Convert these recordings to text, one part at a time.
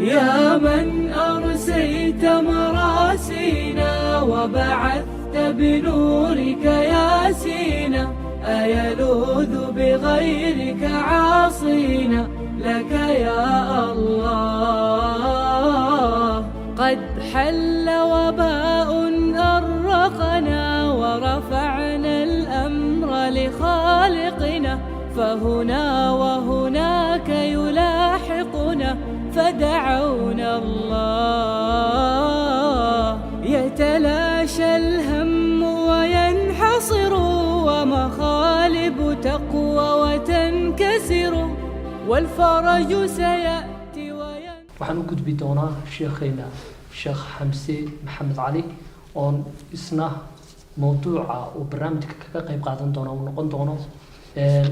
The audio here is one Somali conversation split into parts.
يا من أرسيت مراسينا وبعثت بنورك ياسينا، أيلوذ بغيرك عاصينا؟ لك يا الله. قد حل وباء أرقنا ورفعنا الأمر لخالقنا، فهنا وهناك يلاحقنا، فدعونا الله. يتلاشى الهم وينحصر، ومخالب تقوى وتنكسر، والفرج سيأتي وين Waxaan u gudbi doonaa sheekheena, Sheekh Xamse Maxamed Cali, oon isna mowduuca uu barnaamijka kaga qayb qaadan doono uu noqon doono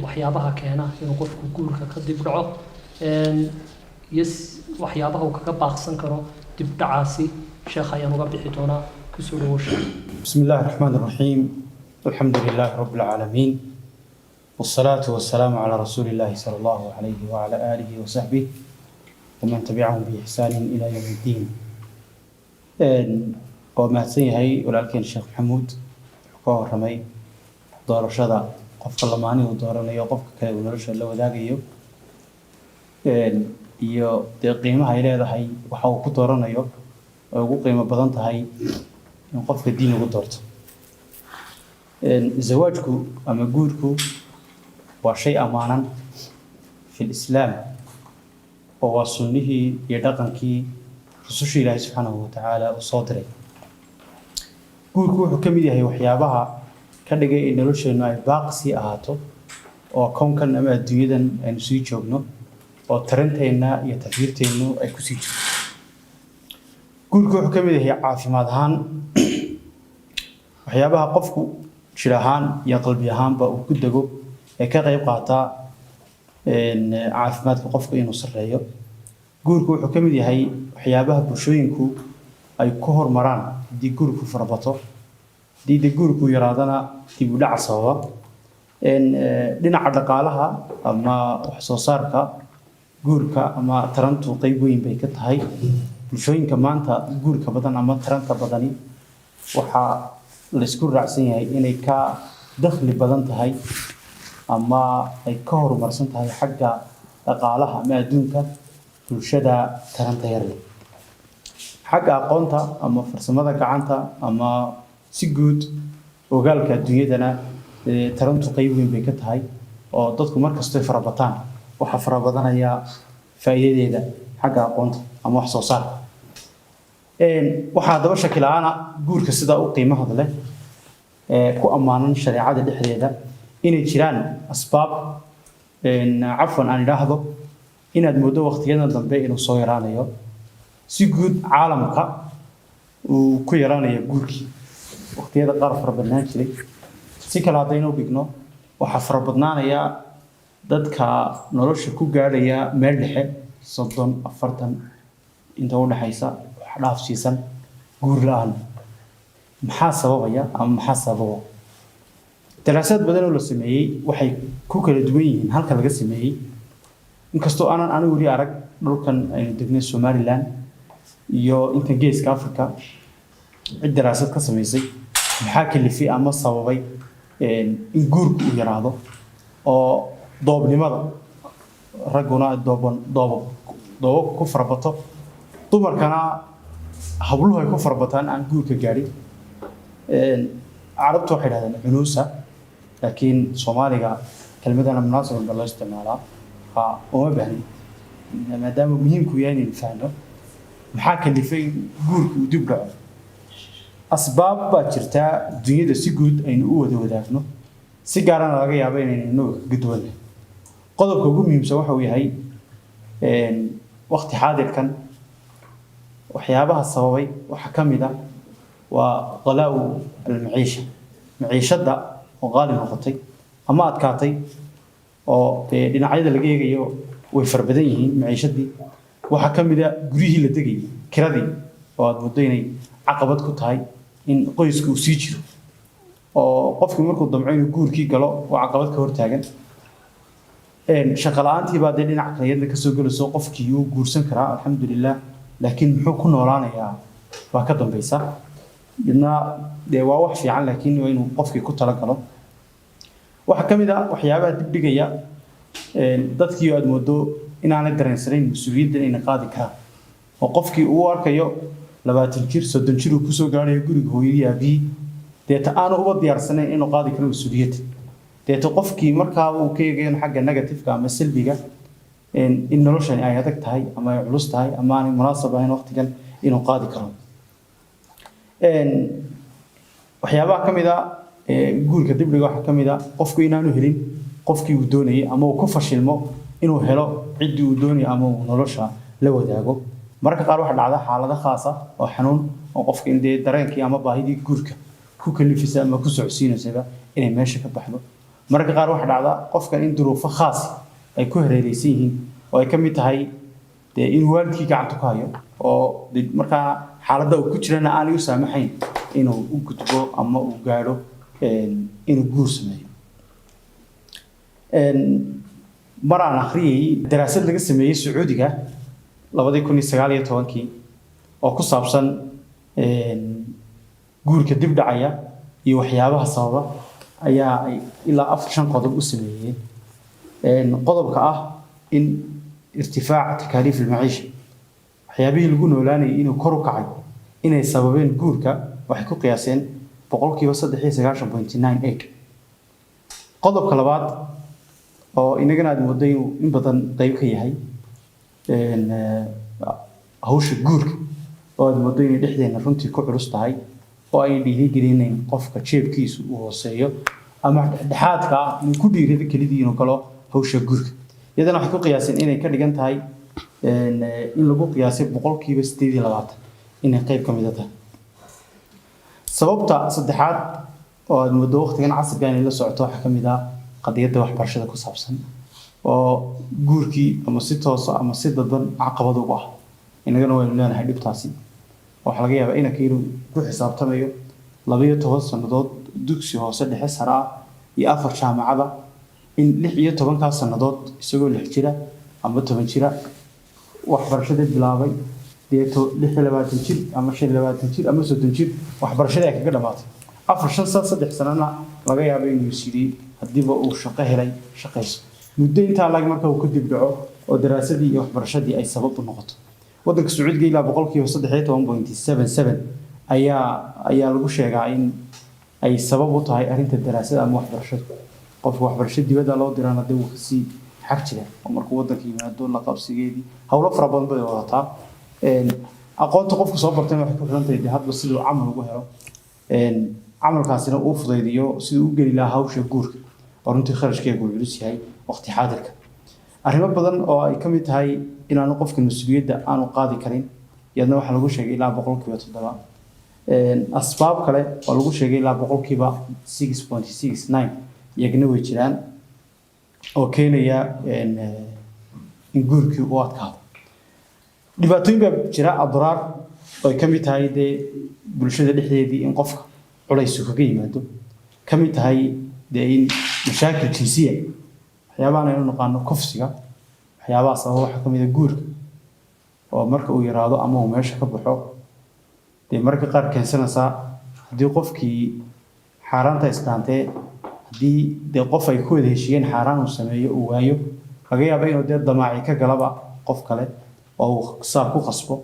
waxyaabaha keena inuu qofku guurka ka dib dhaco iyo waxyaabaha uu kaga baaqsan karo dib dhacaasi. Sheekh ayaan uga bixi doonaa. Kusoo dhawow, sheekh. بسم الله الرحمن الرحيم، الحمد لله رب العالمين، والصلاة والسلام على رسول الله صلى الله عليه وعلى آله وصحبه ومن تبعهم بإحسان إلى يوم الدين. Waa mahadsan yahay walaalkeen Sheekh Maxamuud. Wuxuu ka warramay doorashada qofka lamaanihi uu dooranayo qofka kale uu nolosha la wadaagayo iyo dee qiimaha ay leedahay waxa uu ku dooranayo ay ugu qiimo badan tahay in qofka diin ugu doorto. Zawaajku ama guurku waa shay ammaanan fi lislaam oo waa sunnihii iyo dhaqankii rususha Ilaahay subxaanahu watacaala uu soo diray. Guurku wuxuu ka mid yahay waxyaabaha ka dhigay in nolosheennu ay baaqi sii ahaato oo kownkan ama adduunyadan aynu sii joogno oo taranteenna iyo tafiirteennu ay kusii jirto. Guurku wuxuu ka mid yahay caafimaad ahaan waxyaabaha qofku jir ahaan iyo qalbi ahaanba uu ku dego ee ka qayb qaata caafimaadka qofka inuu sarreeyo. Guurku wuxuu ka mid yahay waxyaabaha bulshooyinku ay ku horumaraan haddii guurku farabato, haddii dee guurku yaraadana dib u dhaca sababa. Dhinaca dhaqaalaha ama wax soo saarka, guurka ama tarantu qeyb weyn bay ka tahay. Bulshooyinka maanta guurka badan ama taranta badani waxaa la isku raacsan yahay inay ka dakhli badan tahay ama ay ka horumarsan tahay xagga dhaqaalaha ama adduunka bulshada taranta yar leh. Xagga aqoonta ama farsamada gacanta ama si guud ogaalka adduunyadana, tarantu qeyb weyn bay ka tahay oo dadku markastoy farabataan waxaa farabadanaya faa'iidadeeda xagga aqoonta ama wax soo saarka. Waxaa haddaba shaki la'aana guurka sidaa u qiimaha leh ee ku ammaanan shareecada dhexdeeda inay jiraan asbaab, cafwan, aan idhaahdo inaad mooddo waqtiyadan dambe inuu soo yaraanayo, si guud caalamka uu ku yaraanayo guurkii waqtiyada qaar fara badnaan jiray. Si kale haddaynu dhigno, waxaa fara badnaanaya dadka nolosha ku gaadhaya meel dhexe, 30, 40 inta u dhexaysa, wax dhaaf siisan guur la'aan. Maxaa sababaya ama maxaa sababa? Daraasaad badan oo la sameeyey waxay ku kala duwan yihiin halka laga sameeyey. Inkastoo aanan anigu weli arag dhulkan aynu degnay, Somaliland, iyo intan Geeska Africa cid daraasad ka samaysay maxaa kalifay ama sababay in guurku uu yaraado oo doobnimada ragguna dooban doobo doobo ku farabato, dumarkana habluhu ay ku farabataan aan guurka gaadhin. Carabtu waxay dhahdeen cunuusa, laakiin Soomaaliga kelmadana munaasabad ba loo isticmaalaa. Ha uma baahnin, maadaama muhiimku yahay inaynu fahno maxaa kalifay in guurku uu dib dhaco. Asbaab baa jirtaa dunyada si guud aynu u wada wadaagno, si gaarana laga yaabo inaynu inagu kaga duwannahay. Qodobka ugu muhiimsan waxa uu yahay waqti xaadirkan waxyaabaha sababay waxaa ka mid ah waa غلاء المعيشة, maciishadda oo qaali noqotay ama adkaatay, oo dee dhinacyada laga eegayo way fara badan yihiin. Maciishadii waxaa ka mid a guryihii la degayay, kiradii oo aad muddo inay caqabad ku tahay in qoyska uu sii jiro, oo qofkii markuu damco inuu guurkii galo waa caqabad ka hortaagan. Shaqo la'aantii baa dee dhinac kale iyadna kasoo gelayso. Qofkii wuu guursan karaa, alxamdulilah, laakiin muxuu ku noolaanayaa baa ka dambaysa. Midna dee waa wax fiican, laakiin waa inuu qofkii ku talagalo. Waxaa ka mid ah waxyaabaha dibdhigaya dadkii aad moodo inaanay dareensanayn mas-uuliyaddan inay qaadi karaan, oo qofkii uu arkayo 20 jir, 30 jir uu kusoo gaarayo guriga hooyadii, aabihii, deeta aanu uba diyaarsanayn inuu qaadi karo mas-uuliyadda. Deeta qofkii markaa uu ka eegayo xagga negativeka ama salbiga, in noloshani ay adag tahay ama ay culus tahay ama aanay munaasab ahayn waqtigan inuu qaadi karo. Waxyaabaha ka mid ah guurka dibdhiga waxaa ka mid ah qofku inaanu helin qofkii uu doonayay, ama uu ku fashilmo inuu helo ciddii uu doonayay ama uu nolosha la wadaago. Mararka qaar waxaa dhacda xaalado khaas ah oo xanuun oo qofka in dee dareenkii ama baahidii guurka ku kalifisa ama ku socodsiinaysaba inay meesha ka baxdo. Mararka qaar waxaa dhacda qofkan in duruufo khaas ay ku hareereysan yihiin, oo ay ka mid tahay dee inuu waalidkii gacanta ku hayo, oo dee markaa xaaladda uu ku jirana aanay u saamaxayn inuu u gudbo ama uu gaadho inuu guur sameeyo. Mar aan akhriyay daraasad laga sameeyey Sacuudiga 2019-kii oo ku saabsan guurka dib dhacaya iyo waxyaabaha sababa, ayaa ay ilaa afar shan qodob u sameeyeen. Qodobka ah in irtifaac takaaliif almaciisha, waxyaabihii lagu noolaanayay inuu kor u kacay, inay sababeen guurka, waxay ku qiyaaseen 93.98%. Qodobka labaad, oo inagana aad moodo inuu in badan qayb ka yahay hawsha guurka, oo aad moodo inay dhexdeena runtii ku culus tahay, oo ay dhiirigelinayn qofka jeebkiisu uu hooseeyo ama dhexdhexaadka ah inuu ku dhiirado kelidii inuu galo hawsha guurka, iyadana waxay ku qiyaaseen inay ka dhigan tahay in lagu qiyaasay 28% inay qayb ka mida tahay. Sababta saddexaad oo aad moodo waqtigan casriga inay la socoto waxaa ka mid ah qadiyadda waxbarashada ku saabsan, oo guurkii ama si toosa ama si dadban caqabad ugu ah. Inagana waynu leenahay dhibtaasi. Waxaa laga yaabaa inanka inuu ku xisaabtamayo 12 sannadood dugsi hoose, dhexe, sare ah iyo afar jaamacada, in 16-kaa sannadood isagoo 6 jira ama 10 jira waxbarashadii bilaabay, deeto 26 jir ama 25 jir ama 30 jir waxbarashadii ay kaga dhamaatay, afar, shan san, 3 sanana laga yaabo inuu is yidhi haddiiba uu shaqo helay shaqayso. Muddo intaa lag marka uu ka dib dhaco oo daraasadii iyo waxbarashadii ay sabab u noqoto. Waddanka Sacuudiga ilaa 13.77% ayaa lagu sheegaa in ay sabab u tahay arrinta daraasada ama waxbarashadu. Qofka waxbarasho dibadda loo dirana dee wuu kasii xag jira, oo markuu waddanka yimaado la qabsigeedii howlo fara badan bay wadataa. Aqoonta qofku soo bartayna waxay ku xiran tahay dee hadba siduu camal ugu helo, camalkaasina uu fudaydiyo siduu u geli lahaa hawsha guurka, oo runtii kharashkeegu uu culus yahay waqti xaadirka. Arrimo badan oo ay ka mid tahay inaanu qofka mas-uuliyadda aanu qaadi karin, iyadna waxaa lagu sheegay ilaa 7%. Asbaab kale oo lagu sheegay ilaa 6.69% iyagana way jiraan, oo keenaya in guurkii uu adkaado. Dhibaatooyin baa jira, adraar, oo ay ka mid tahay dee bulshada dhexdeedii in qofka culays uu kaga yimaado, ka mid tahay dee in mashaakil jinsiya, waxyaabahan aynu naqaano kufsiga, waxyaabaha sababa waxaa ka mid ah guurka oo marka uu yaraado ama uu meesha ka baxo, dee mararka qaar keensanaysaa haddii qofkii xaaraanta islaantee, haddii dee qof ay ku wada heshiiyeen xaaraan uu sameeyo uu waayo, laga yaabo inuu dee damaaci ka galaba qof kale oo uu saa ku qasbo,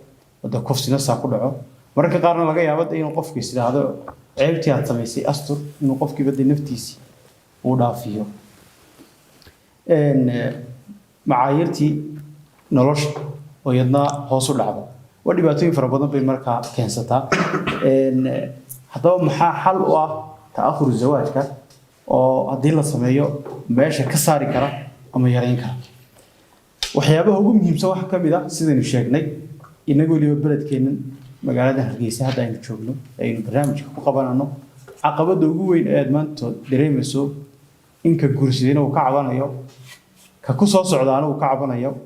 oo dee kufsina saa ku dhaco. Mararka qaarna laga yaabo dee inuu qofkii is idhaahdo ceebtii aad samaysay astur, inuu qofkiiba dee naftiisii uu dhaafiyo. Macaayirtii nolosha oo iyadna hoos u dhacdo, waa dhibaatooyin fara badan bay markaa keensataa. Haddaba maxaa xal u ah ta'akhur zawaajka, oo haddii la sameeyo meesha ka saari kara ama yareyn kara? Waxyaabaha ugu muhiimsan waxaa ka mid ah, sidaynu sheegnay, inagoo weliba beledkeennan magaalada Hargeysa hadda aynu joogno, aynu barnaamijka ku qabanano, caqabadda ugu weyn ee aad maanta dareemayso, inka guursadayna uu ka cabanayo, ka ku soo socdaana uu ka cabanayo,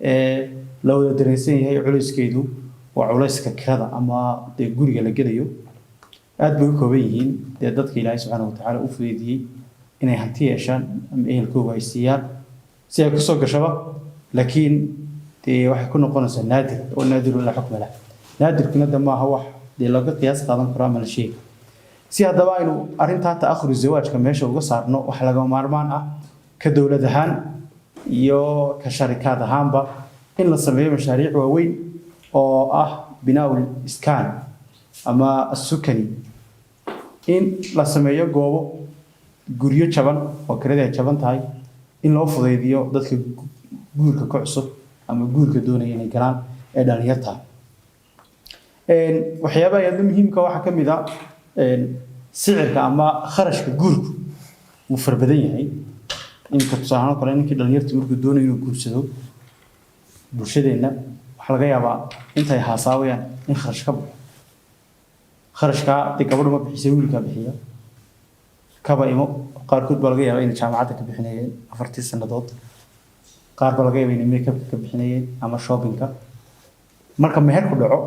ee la wada dareensan yahay culayskeedu, waa culayska kirada ama dee guriga la gelayo. Aad bay u kooban yihiin dee dadka Ilaahay subxaana watacaala u fudeydiyey inay hanti yeeshaan ama ehelkooga ay siiyaan. Si ay kusoo gashaba, laakiin dee waxay ku noqonaysaa naadir oo naadiru la xukma lah. Naadirkuna de maaha wax dee laga qiyaas qaadan karo ama la sheegi. Si haddaba aynu arrintaa ta'akhuru zawaajka meesha uga saarno, waxa lagama maarmaan ah ka dowlad ahaan iyo ka sharikaad ahaanba in la sameeyo mashaariic waaweyn oo ah binaaul iskaan ama asukani, in la sameeyo goobo guryo jaban oo kiradii ay jaban tahay, in loo fudaydiyo dadka guurka ka cusub ama guurka doonaya inay galaan ee dhalinyarta. Waxyaabaha aadna muhiimka waxaa ka mid ah sicirka ama kharashka guurku wuu fara badan yahay. Iminka tusaale kale, ninkii dhalinyartu markuu doonayo inuu guursado, bulshadeenna waxaa laga yaabaa intay haasaawayaan in kharash ka baxo. Kharashkaa dee gabadhu ma bixisa, wiilkaa bixiya. Kaba imo, qaarkood baa laga yaabaa inay jaamacadda ka bixinayeen 4-tii sannadood, qaar baa laga yaabaa inay makeupka ka bixinayeen ama shoppingka. Marka meherku dhaco,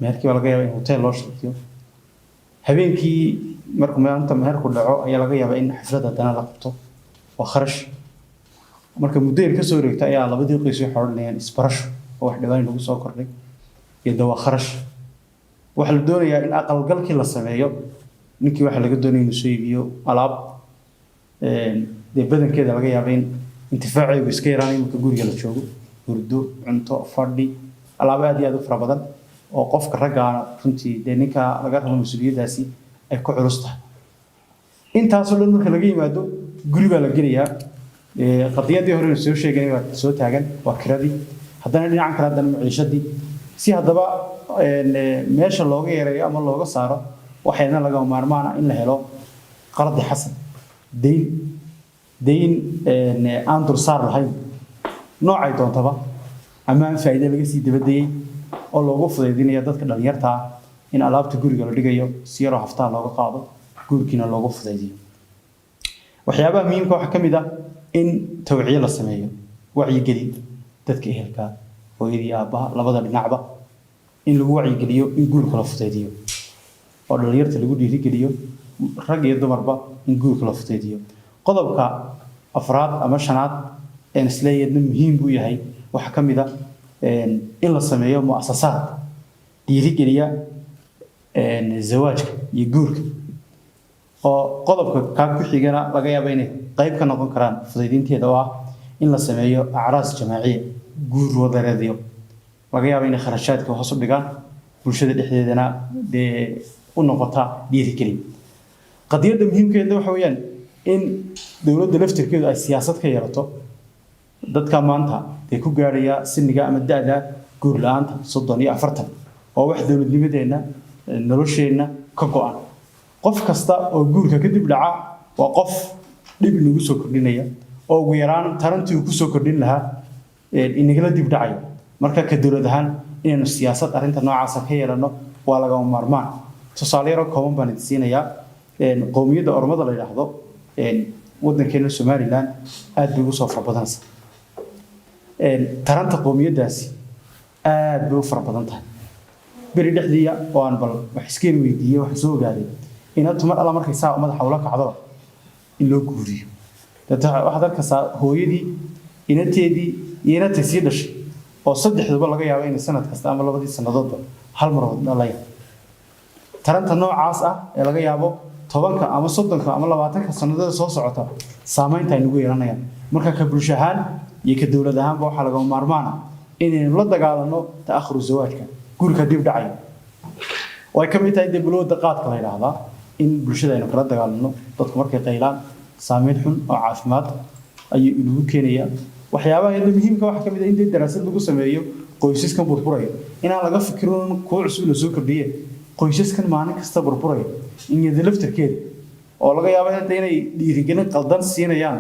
meherkii baa laga yaabaa in hotel loo shirkiyo habeenkii. Marka maalinta meherku dhaco ayaa laga yaabaa in xaflad haddana la qabto, waa kharash. Marka muddo yar kasoo wareegta ayaa labadii qoys waxay odhanayaan isbarasho oo wax dhawaan lagu soo kordhay iyo de waa kharash. Waxaa la doonayaa in aqalgalkii la sameeyo. Ninkii waxaa laga doonaya inuu soo iibiyo alaab dee badankeeda laga yaaba in intifaaceegu iska yaraanayo marka guriga la joogo: hurdo, cunto, fadhi, alaabo aad iyo aad u fara badan oo qofka raggaana runtii dee ninka laga rabo mas-uuliyaddaasi ay ku culus tahay. Intaasoo dhan marka laga yimaado, guri baa la gelayaa. Qadiyadii hore soo sheeganay waa soo taagan, waa kiradii. Haddana dhinacan kale, haddana maciishadii. Si haddaba meesha looga yareeyo ama looga saaro, waxayna lagama maarmaan ah in la helo qardi xasan, deyn aan dulsaar lahayn noocay doontaba ama aan faa'iido laga sii dabadayey, oo loogu fudaydinayo dadka dhalinyarta ah in alaabta guriga la dhigayo si yaroo haftaa looga qaado, guurkiina loogu fudaydiyo. Waxyaabaha muhiimka waxaa ka mid ah in tawciye la sameeyo, wacyigelin dadka ehelka, hooyadii, aabbaha, labada dhinacba in lagu wacyigeliyo in guurka la fudaydiyo, oo dhalinyarta lagu dhiirigeliyo, rag iyo dumarba, in guurka la fudaydiyo. Qodobka afraad ama shanaad een isleeyahdna muhiim buu yahay waxaa ka mid ah in la sameeyo mu'asasaad dhiirigeliya zawaajka iyo guurka, oo qodobka kaa ku xigana laga yaabo inay qayb ka noqon karaan fudaydinteeda, oo ah in la sameeyo acraas jamaaciya, guur wadareedyo laga yaabo inay kharashaadka hoos u dhigaan, bulshada dhexdeedana dee u noqota dhiirigelin. Qadiyadda muhiimkeedna waxa weeyaan in dowladda laftirkeedu ay siyaasad ka yeelato dadka maanta dee ku gaadhaya siniga ama da'da guur la'aanta, 30 iyo 40, oo wax dowladnimadeenna, nolosheenna ka go'an. Qof kasta oo guurka kadib dhaca waa qof dhib inagu soo kordhinaya, oo ugu yaraan tarantii uu kusoo kordhin lahaa inagala dib dhacayo. Marka ka dowlad ahaan inaynu siyaasad arrinta noocaasa ka yeelanno waa lagama maarmaan. Tusaale yaroo kooban baan idin siinayaa. Qowmiyadda Ormada la yidhaahdo waddankeena Somaliland aad bay ugu soo fara badanaysa. Taranta qowmiyaddaasi aad bay u fara badan tahay. Beri dhexdiiya oo aan bal wax iskeen weydiiyey, waxaan soo ogaaday inantu mar alla markay saa madaxa ula kacdoba in loo guuriyo. Waxaad arkaysaa hooyadii, inanteedii iyo inantay sii dhashay oo saddexduba laga yaabo inay sanad kasta ama labadii sannadoodba hal mar wada dhalayaan. Taranta noocaas ah ee laga yaabo 10-ka ama 30-ka ama 20-ka sanadada soo socota saameynta ay nagu yeelanayaan. Marka ka bulsho ahaan iyo ka dowlad ahaanba waxaa lagama maarmaan ah inaynu la dagaalano ta'akhuru zawaajka, guurka dib dhacaya, oo ay ka mid tahay dee bulwada qaadka la yidhaahdaa, in bulshada aynu kala dagaalano. Dadku markay qaylaan, saameyn xun oo caafimaad ayuu inagu keenayaa. Waxyaabaha yadda muhiimka waxaa ka mid ah in dee daraasad lagu sameeyo qoysaskan burburaya, inaan laga fikirin kuwo cusub la soo kordhiye, qoysaskan maalin kasta burburaya in yada laftarkeeda oo laga yaabo hadda inay dhiirigelin qaldan siinayaan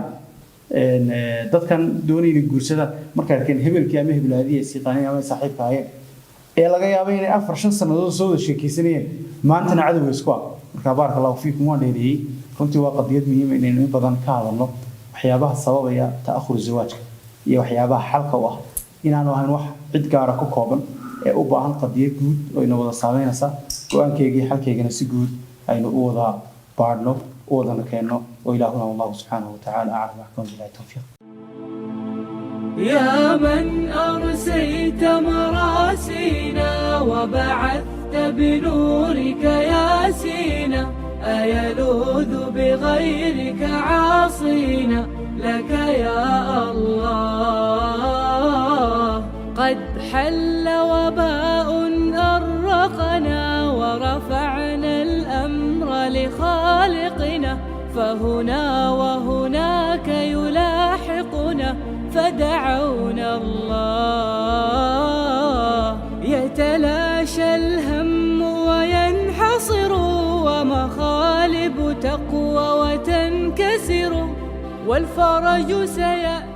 dadkan doonaya inay guursadaan. Markay arkeen hebelkii ama heblaadii ay siqaaneen ama saaxiibka ahayeen ee laga yaabo inay 4, 5 sannadood soo wada sheekaysanayeen, maantana cadowga isku ah. Marka baaraka allahu fiikum, waan dheereeyey. Runtii waa qadiyad muhiim inaynu in badan ka hadalno waxyaabaha sababaya ta'akhur zawaajka iyo waxyaabaha xalka u ah, inaanu ahayn wax cid gaara ku kooban ee u baahan qadiyad guud oo ina wada saameynaysa. Go'aankeygii iyo xalkeygana si guud aynu u wada baadhno, u wadana keenno. Oo ilaahuna, wallahu subxaanahu watacaala aclam, axkam billahi towfiiq. يا من أرسيت مراسينا وبعثت بنورك ياسينا، أيلوذ بغيرك عاصينا؟ لك يا الله. قد حل وباء أرقنا ورفعنا الأمر لخالقنا، فهنا وهناك يلاحقنا، فدعونا الله. يتلاشى الهم وينحصر، ومخالب تقوى وتنكسر، والفرج سيأتي.